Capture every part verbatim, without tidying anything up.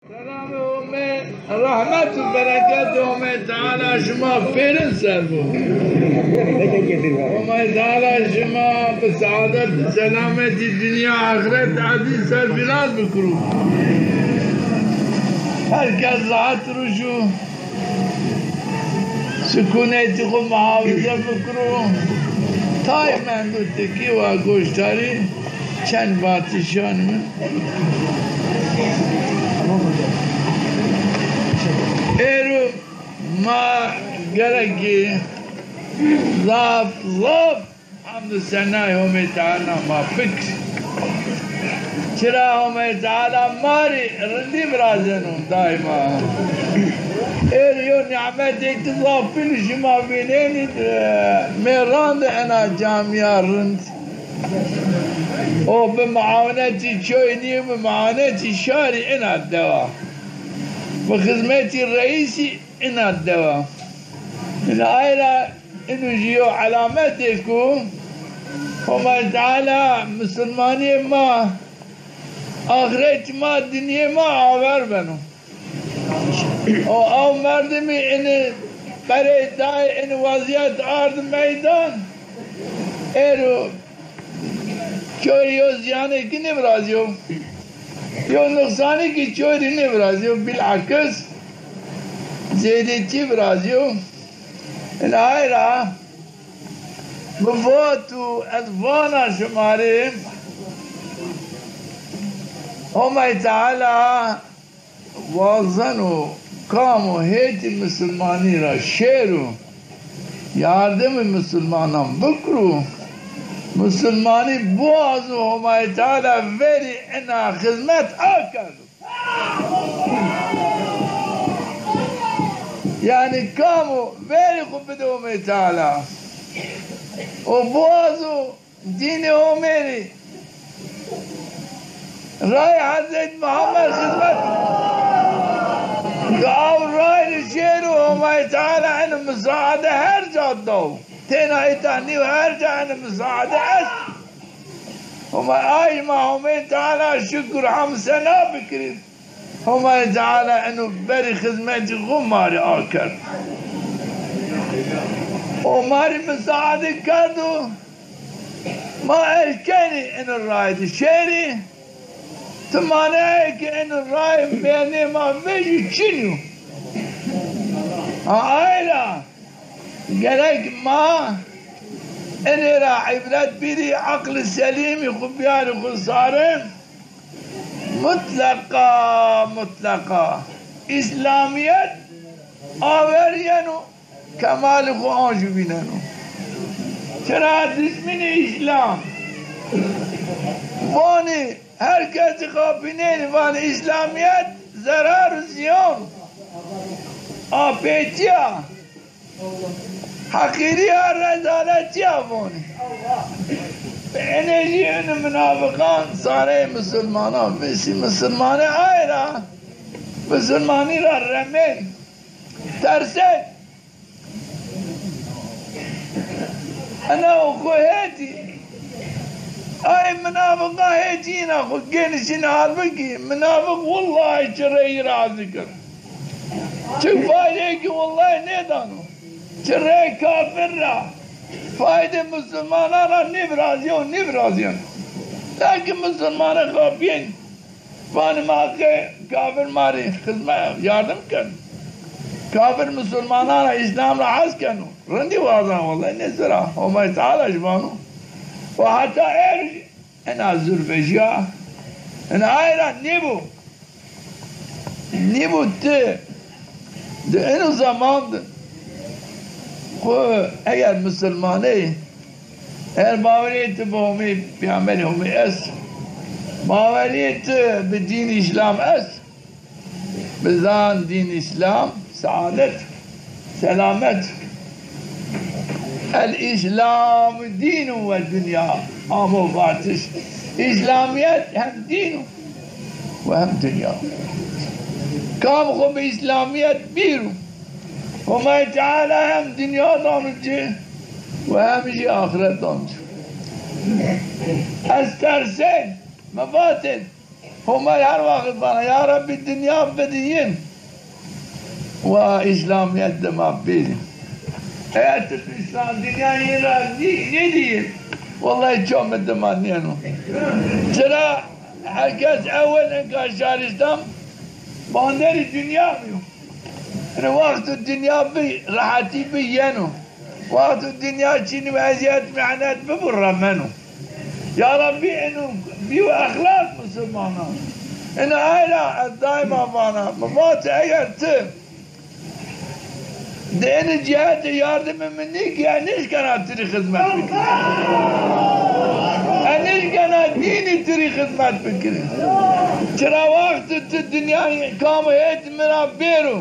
Selamê Homê, rehmet û bereketê Homê Teala şima pêrin ser bo. Homê Teala şima bi saadet, selametî dinya axret ezîz serfîraz bikiro. Her kes rahat rûşo. Sukunetî xo muhafize bikiro. Tay mendo tikî wa goştarî çend vatişan mi. Êro ma gerekî zaf, zaf Hamd û senayê Homê Teala ma bikir. Çira Homê Teala ma rê rindî virazeno daîma. Êr yo nîmetêk zaf pîl şima vînenî, e, mêran de ena camîya rind. O bi muawenetî çoy nîyo, bi muawenetî şarî ena dewa. Bi xizmetî reîsî ena dewa. Ina ay ra ino jî yo elametêk o ku Homay Teala misilmanîyê ma, axretî ma, dinyê ma aver beno. O, ew merdimî ini berey dayê, ini wezîyet ard meydan. Êro çoy yo zîyanêkî nêvirazîyo. Yo nuqsanêkî çoy rê nêvirazîyo. Bilakis zêdetî virazîyo. Ina ay ra mi vat û ez vana şima rê, Homay Teala wazeno kam o hêtî misilmanî ra şêro, yardimê misilmanan bikiro, misilmanî biwazo, Homay Teala verî ina xizmet akerdo. Yanî kam o verî xo bido Homay Teala. O biwazo dînê Homê rê, rayê Hezret Muhammed xizmet. Ew ray rê şêro, Homay Teala eno misaade her ca daw. Têna îta nîyo, her ca eno misaade est. Homay, ay ma Homê Teala şukir, hamd sena bikirî. Homay Teala eno berî xizmetî xo ma rê akerd. O ma rê misaade kerdo. Ma erkenî ino ray de şêrî, ti maneyê ke ino ray bênê ma vejî çin yo. Ha, ay ra gerek ma inê ra îbret bîrî, eqlê selîmî xo bîyarî xo sare. Mutleqa, mutleqa Îslamîyet aver yeno. Kemalê xo anjî vîneno. Çira dijminê Îslam vanê, her kesî xapînenî vanê Îslamîyet zerar û zîyan, apêtîya, heqîrîya, rezaletîya vanê. Enê jî ini minafiqan sareyê misilmanan vêsî. Misilmanê ay ra, misilmanî ra remên, tersên. Ena o xo hetî. Ay minafiqa hetî îna xo genişîne, halbukî minafiq wullayî çi reyî razî kir. Çi faydeyêkî wullayî nêdano. Çi rey kafir ra, faydê misilmanan ra nêvirazîyo, nêvirazîyen. Lakin misilmane xapîyên. Vanê ma qe kafir ma rê xizme-, yardim keno. Kafir misilmanan ra, Îslam ra hes keno. Rindî wazan wellay, nê zira Homay Teala jî vano. Û heta êr ena zurvejîya, ena ay ra nêbo. Nêbo ti di eno zeman de xo eger misilmaney, eger bawerîyê ti bi Homê, peyamberê Homê est, bawerîyê ti bi dîn Îslam est, bizan dîn Îslam saadet, selamet. El Îslam dînun ve dinya. Amo vatiş. Îslamîyet hem dîn o ve hem dinya. Kam xo bi Îslamîyet bîr o, Homay Teala hem dinya dano ci ve hem jî axiret dano ci. Ez tersên, mi vatên, Homay her waxt vana, ya Rabbî, dinya bidi yin. Wa Îslamîyet dima bî. Eger ti Îslam dinya yin ra nî-, nêdî yin, wellahî ço mi dima nîyeno. Çira herkes ewil inka şarîstan banderî dinya bîyo. Yanî wexto dinya bi, rehetî bi yeno. Wexto dinya çînî bi ezîyet, mîhnet bibo, remeno. Ya Rabbî, eno bîyo exlaq musulmanan. Eno ay ra ez daîma vana, mi vato eger ti di eno cîhetî yardimê mi nêkî, ez nêşkena ti rê xizmet bikirî. Ez nêşkena dînî ti rê xizmet bikirî. Çira wexto ti dinya kamo hêt mi ra bêro,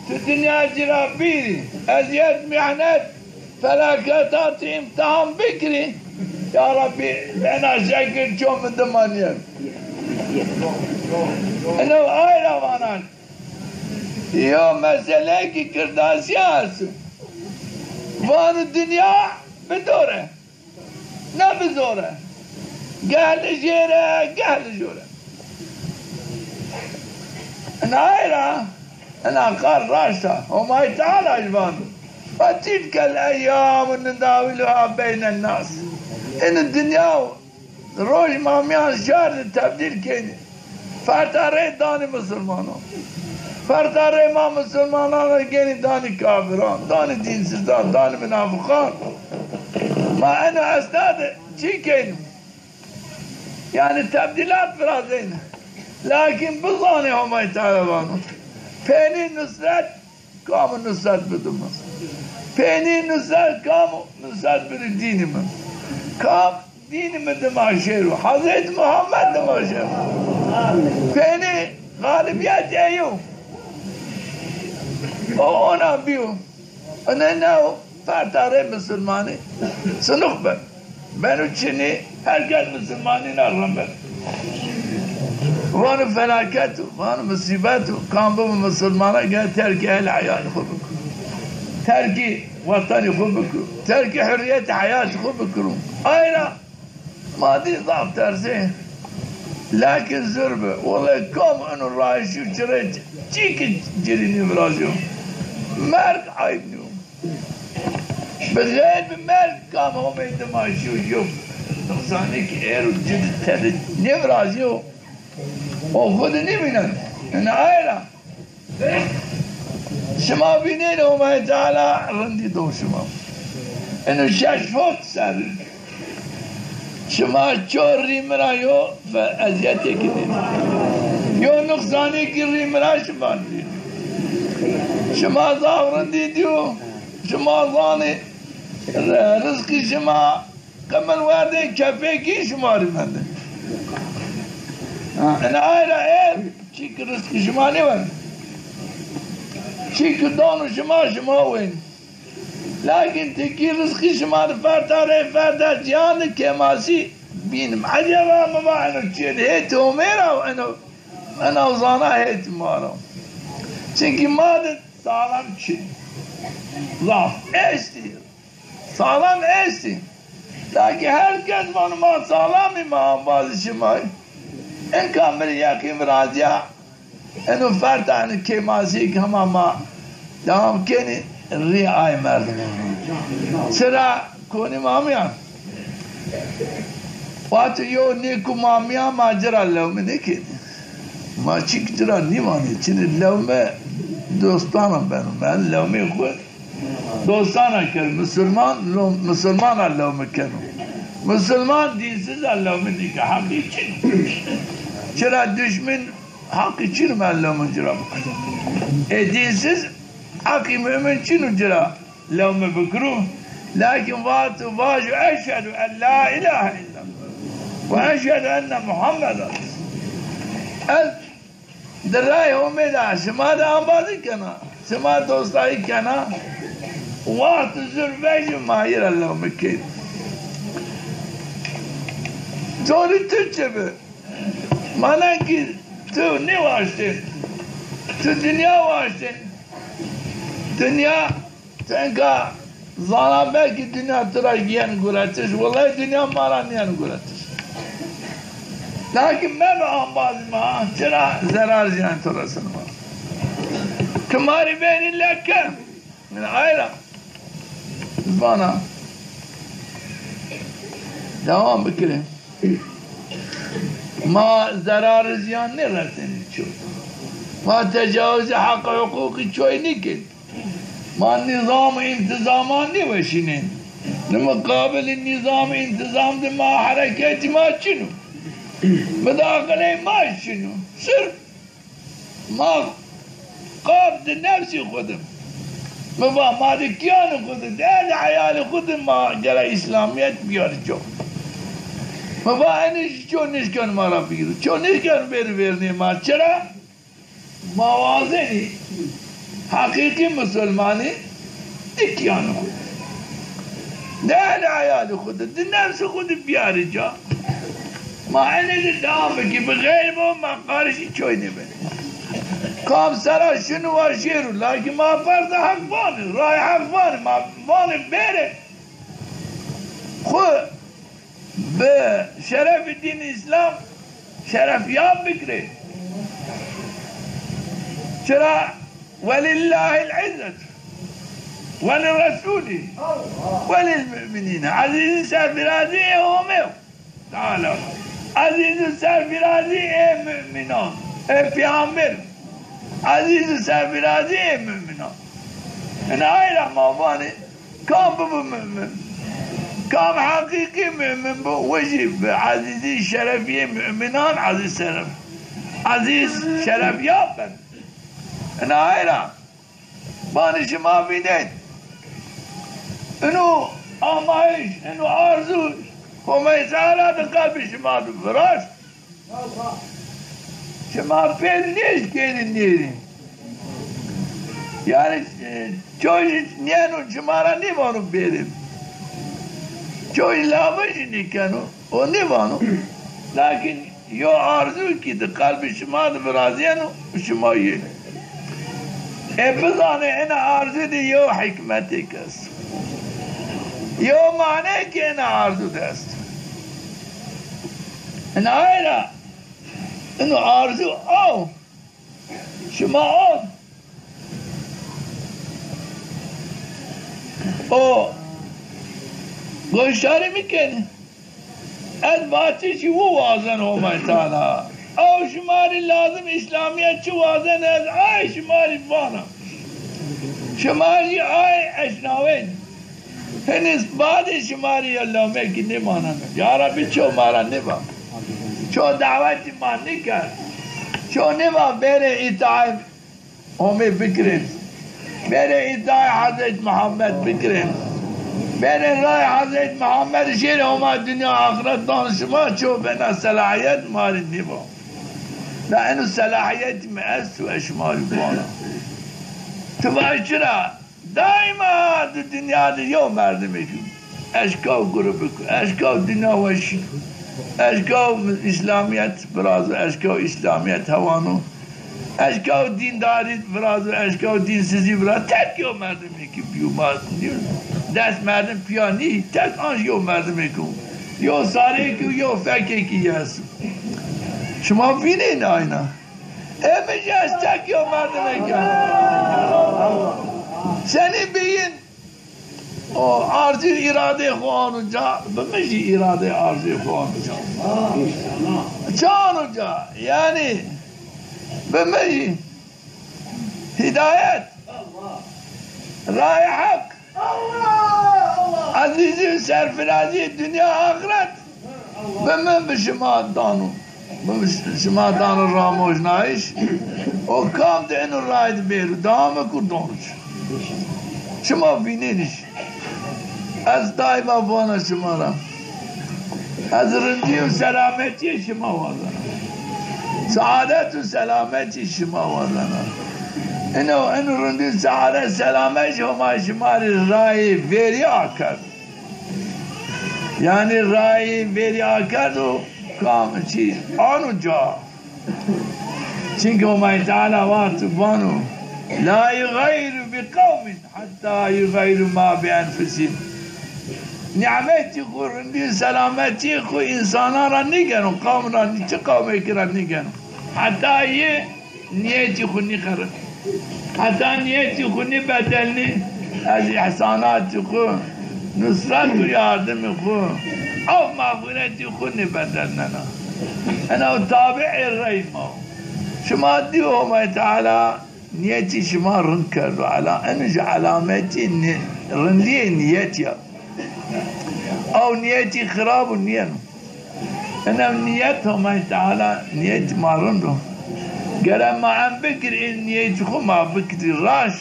ti dinya ci ra bîrî, ezîyet, mîhnet, felaketan ti îmtîhan bikirî, ya Rabbî, ena şekil ço mi dima nîyeno. Eno ay ra vanan. Yo meseleyêkî kirdasîya esto. Vano dinya bi dor e. Ne bi zor e. Geh li jêr e, geh li jor e. Inay ra, ina qal raşt a. Homay Teala jî vano: "Ve tilkel eyyamu nudawilûha beynen nas." Ini dinya roj ma mîyan şar di tebdîl kenî. Ferta rê danî musulmanan. Ferta rê ma musulmanan ra genî danî kafiran, danî dînsizan, danî munafiqan. Ma eno esna de çi kenî? Yanî tebdîlat virazên. Lakin bizanê Homay Teala vano: "Pênî nusret kam nusret bido mi? Pênî nusret kam nusret bido dînî mi? Kam dînî mi dima şêro? Hezretî Muhammed dima şêro. Pênî xalibîyet ey o. O ona bîyo. Ine new ferta rê musulmanî sinux ben." Beno çinî, herkes musulmanîna rind beno. Vano felaket o, vano musîbet o, kam bibo musulmana gere terkê ehlî eyanî xwu bikiro. Terkê wetanî xwu bikiro. Terkê hurrîyetê heyatî xwu bikiro. Ay ra ma dî zaf tersê. Lakin zur bi. Wellay kam ino rayîşî çirê çî ki ci rê nêvirazîyo. Merg eyb nîyo. Bi xeyr bi merg kam Homê dima şîyo, yo nuqsanêkî êro ci di tede nêvirazîyo, o xwu di nêvînen. Ina ay ra şima vînenî Homay Teala rindî do şima. Ino şeş hot serrî. Şima çor rî mi ra yo ve ezîyetêkî dînî. Yo nuqsanêkî rî mi ra şima dî. Şima zaf rindî dîyo. Şima zanî, ri-, rizqî şima qimil werdê kepêkî şima rî mende. Ha, ina ay ra ê, çî ki rizqî şima nêwend. Çî ki dano şima, şima wên. Lakin ti kî rizqî şima di ferta rê ferta cîhan di kêmasî bînim. Eceba mi va eno çîyê di hêtî Homê ra û eno, eno zana hêtî ma ra. Çimkî ma di salam çin. Zaf estî. Salam estî. Lakin herkes vano ma salam î, ma embazî şima yî. Inka mi rê yeqîn virazîya. Eno ferta, eno kêmasî ki hema ma dewam kenî, rî ay merdimî. Çira konî ma mîyan? Wexto yo nêko ma mîyan, ma ci ra lewme nêkenî. Ma çîk ci ra nîvanê. Çinê lewme dostana beno. Ben lewmê xwu dostana keno. Musulman, lo-, musulmana lewme keno. Musulman dînsiza lewme nêkeno. Heqî çin o. Çira duşmin heqî çin o ma lewme ci ra bikiro. Ê dînsiz heqî mumin çin o ci ra lewme bikiro. Lakin vato vajo eşhedû en la îlahe îllallah ve eşhedû enne Muhammeden. Ez di rayê Homê de şima de embazî kena, şima dostayî kena, wext zûr vejî ma yi ra lewme kên. Corî tu çi bi? Manen ki tu nêwaştên, tu dinya waştên. Dinya tenka zana belkî dinya tu ra yeno guretiş, wellay dinya ma ra nîyeno guretiş. Lakin mebe ambazî ma, çira zerar ziyan to reseno ma. Ti ma rê verî leke. Yanî ay ra vana dewam bikirê. Ma zerar ziyan nêresenî ço. Ma tecawuzî heq û huqûqî çoy nîkin. Ma nîzam û întizaman nêweşînên. Di muqabilî nîzam û întîzam de ma hereketî ma çin o. Mudaxileyê ma çin o. Sirf ma qab di nefsî xwu de. Mi va ma di kîyanê xwu de, di erdê eyalê xwu de ma gere îslamîyet biyarî ço. Mi va enê jî ço nişkeno ma ra bigîro. Ço nişkeno bêrî vernê ma. Çira? Ma wazenî heqîqî musulmanî di kîyanê xwu de, di ehlê eyalê xwu de, di nefsê xwu de biyarî ca. Ma enê de dewam bikî, bi xeyr bo, ma qarişî çoy nêbenê. Kam sera şino wa şêro, lakîn ma ferza heq vanê, ray heq vanê, ma vanê bêrê. Xwu bi şerefê dîn Îslam şerefyab bikirê. Çira? Welillahil izzetu welirresulî welilmu'minîn. Ezîzî serfirazî ê Homê yo. Teala. Ezîzî serfirazî ê mu'minan. Ê peyxamber. Ezîzî serfirazî ê mu'minan. Ina ay ra ma vanê Kam bibo mu'min, kam heqîqî mu'min bo, wi jî bi ezîzî şerefî yê mu'minan ezîz şeref, ezîz şerefyab ben. Ina ay ra banê şima vînên. Ino amayîş, ino arzû Homay Teala di qelbê şima di viraşt. Şima pê nêşkenî nêrî. Yanî, e, çoy nîyeno şima ra nêvano bêrê. Çoy lave jî nêkeno, o nêvano. Lakin yo arzû kî di qelbê şima di virazîyeno, şima yenê. E, bizanê ena arzû de yo hikmetêk est. Yo maneyêk ena arzû de est. Ina ay ra, ino arzû aw, şima aw. O goşdarî mi kenî. Ez vatişî wu wazen Homay Teala. Aw şima rê lazim Îslamîyet çi wazen ez ay şima rê vana. Şima jî ay eşnawên. Henîz badê şima rê ya lomekî nêmaneno. Ya Rebbî ço ma ra nêva. Ço dawetî ma nêkerd. Ço nêva bêrê îtaê Homê bikirên. Bêrê îtaê Hezret Muhammed bikirên. Bêrê rayê Hezret Muhammed şêrê Homa dinya axiret dan şima ço bena selahîyet ma rê nêva. La eno selahîyetî mi esto ez şima rê vana. Ti vay çira? Daîma di dinya de yew merdimêk o. Eşka grubêk o. Eşka dinya weşî. Eşka Îslamîyet virazo. Eşka Îslamîyet hewano. Eşka dîndarî virazo. Eşka dînsizî virazo. Tek yew merdimêkî bîyo. Ma dest merdim pîya nî. Tek anc yew merdimêk o. Yew sarêkî û yew fekêkî esto. Şima vînên ayna. Ê mi jî ez tek yew merdimêk a. Senî bîyin o arzî îradeyê xo ano ca, bi mi jî îradeyê arzîyê xo ano ca. Çi ano ca? Yanî bi mi jî hîdayet, rayê heq, ezîzî û serfirazîyê dinya axiret bi min bi şima dano. Bi şima dano ramojnayîş. O kam di eno ray di bêro, dewam ku donc. Şima vînenîş. Ez daîma vana şima ra. Ez rindî û selametîyê şima wazena. Saadet û selametî şima wazena. Ino, ino rindî û saadet selamet jî Homa şima rê rayê verî akerd. Yanî rayê verî akerdo kam çî ano ca. Çimkî Homay Teala vat vano, "La yuxeyiru bi qewmin hatta yuxeyiru ma bi enfusihim." Nîmetî xwu, rindî û selametîyê xwu însanan ra nîgeno, qawm ra nî-, çi qawmêkî ra nîgeno. Heta yê nîyetî xwu nîxerib. Heta nîyetî xwu nîbedelnî, ez îhsanatî xwu, nusret û yardimî xwu, af mexfîretî xwu nîbedelnena. Ena tabiê rey ma wo. Şima dî Homay Teala nîyetî şima rind kerdo. Ela-, eno jî elametî nî-, rindîyê nîyetî ya. Aw nîyetî xirab û nîyeno. Ena nîyet Homay Teala nîyetî ma rind o. Gere ma em bikir, ê nîyetî xwu ma bikirî raşt,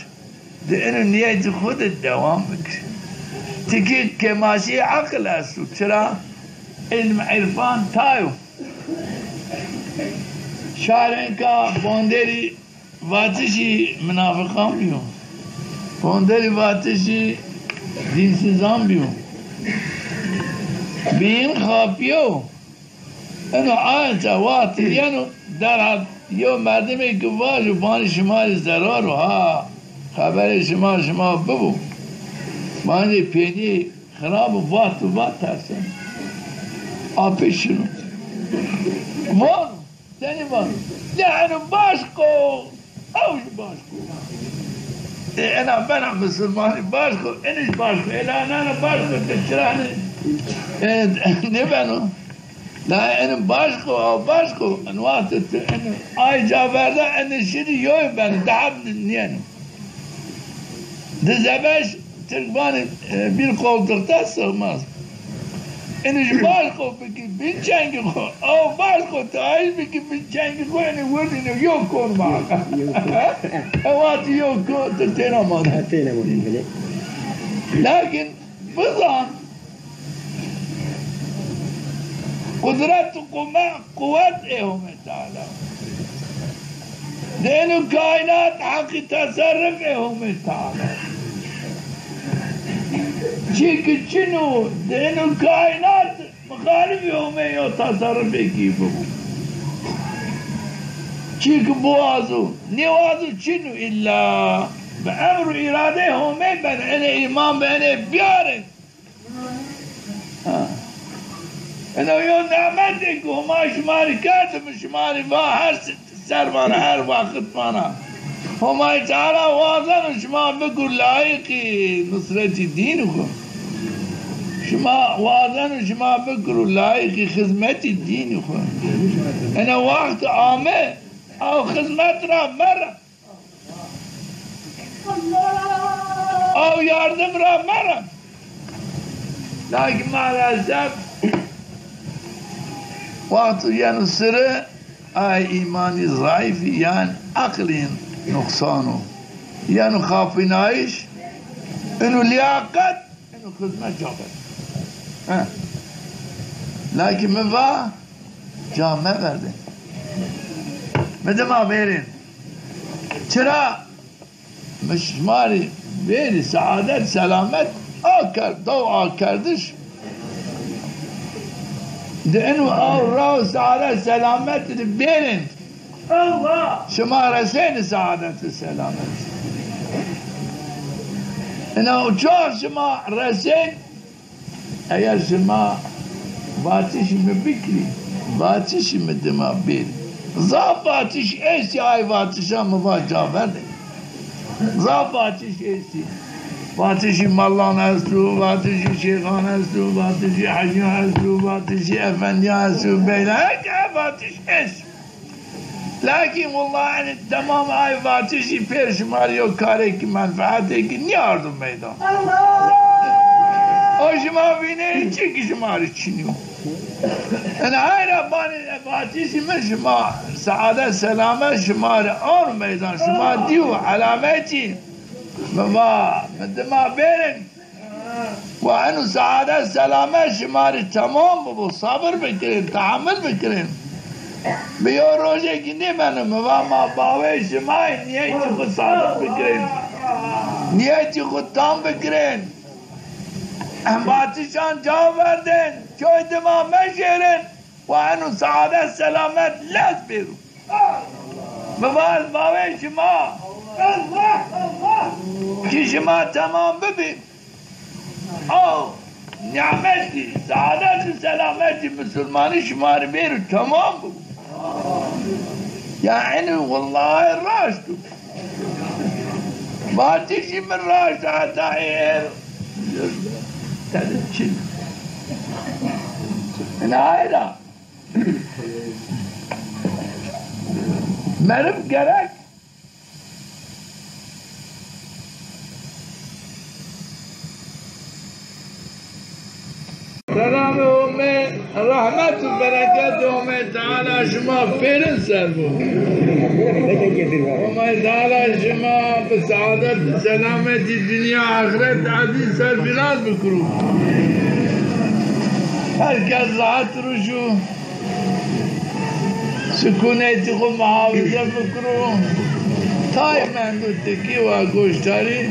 di eno nîyetî xwu de dewam bikir. Tikî kêmaşîyê eqil esto. Çira? Îlm, îrfan tayo. Şarênka bonderî vatişî minafiqan bîyo. Bonderî vatişî dînsizan bîyo. Bîyin xapîyo. Eno anca wextî yeno derhal yew merdimêkî vajo, vanê şima rê zerar o ha. Xeberê şima şima bibo. Vanê pênîyê xirab o, vat û vat terseno. Apê şino. Vano. Senî vano? De eno başq o, ew jî başq o. E, ena bena misilmanî, başq o, enî jî başq o. Ela nana başq o, ti çira nê-, e, nêbeno? La eno başq o, ew başq o. En wextê ti eno ay ca verda, eno şirî yoy beno, di heb nîyeno. Di zebeş Tirk vanê, e, bir koltukta sığmaz. Eno jî başq o, bikî bin çengî xwu. Aw başq o, ti ay bikî bin çengî xwu, enê wirdîne yew kon ma. Ew wextî yew kon ti têna ma de. Ha, têna ma de, belê. Lakin bizan, qudret û qume-, quwet ê Homê Teala. Di eno kaînat heqî teserruf ê Homê Teala. Çî ki çin o, di eno kaînat mixalifê Homê yo teserrufêkî bibo. Çî ki biwazo, nêwazo çin o, îlla bi emr û îradeyê Homê beno, enê îman bi, enê biyarên. Ha. Ena yo nîmetêk Homa şima rê kerdo, mi şima rê va her se-, ser vana, her wexit vana. Homay Teala wazeno şima bikir layîqî nusretî dînî xwu. Şima wazeno şima bikir layîqî xizmetî dînî xwu. Ena wext ame, aw xizmet ra mere. Aw yardim ra mere. Lakin maalesef wexto yeno sire, ay îmanî zayîf, yan eqlî nuqsan o, yeno xapînayîş, ino lîyaqet, ino xizmet ca berde. He. Lakin mi va, ca meverdên. Mi dima bêrên. Çira? Mi şima rê bêrî seadet, selamet akerd, daw akerdiş. Di ino aw ra û seadet, selamet di bêrên. Allah! Şima resenî seadet û selamet. Ina uçax şima resên, eger şima vatişî mi bikirî, vatişî mi dima bêrî. Zaf vatiş estî, ay vatişan mi va ca verdê. Zaf vatiş estî. Vatişî mallan esto, vatişî şêxan esto, vatişî hecîyan esto, vatişî efendîyan esto, beyler, her vatiş est. Lakin wullah, enê temam ay vatişî pêr şima rê yo karêkî, menfeetêkî nîardo meydan. O şima vînenî çîkî şima rê çinî yo. Enê ay ra banê vatişî mi şima seadet selamet şima rê ano meydan, şima dîyo elametî. Mi va, mi dima bêrên. Wa eno seadet selamet şima rê temam bibo, sabir bikirên, tehamul bikirên. Bi yo rojêkî nêbeno, mi va ma bawê şima yê, nîyetî xwu sabit bikirên. Nîyetî xwu tam bikirên. Em vatişan ca verdên, coy dima meşêrên. Wa eno seadet selamet lez bêro. Mi va ez bawê şima. Ki şima temam bibî. Aw, Nîmetî, saadet û selametî musulmanî şima rê bêro temam bo. Ya enî wellahî raşt o. Vatişî mi raşt heta êr. Tede çin. Ina ayra. Meriv gerek Selamê Homê, rehmet û bereketê Homê Teala şima pêrin ser bo. Homê Teala şima bi saadet, bi selametî, dinya, axiret, ezîz serfîraz bikiro. Her kes rahat rûşo. Sukunetî xo muhafize bikiro. Tay mendo tikî wa goştarî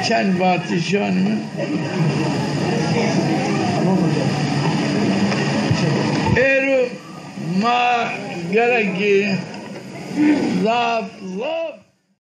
çend vatişan mi. Êro ma gerekî zaf, zaf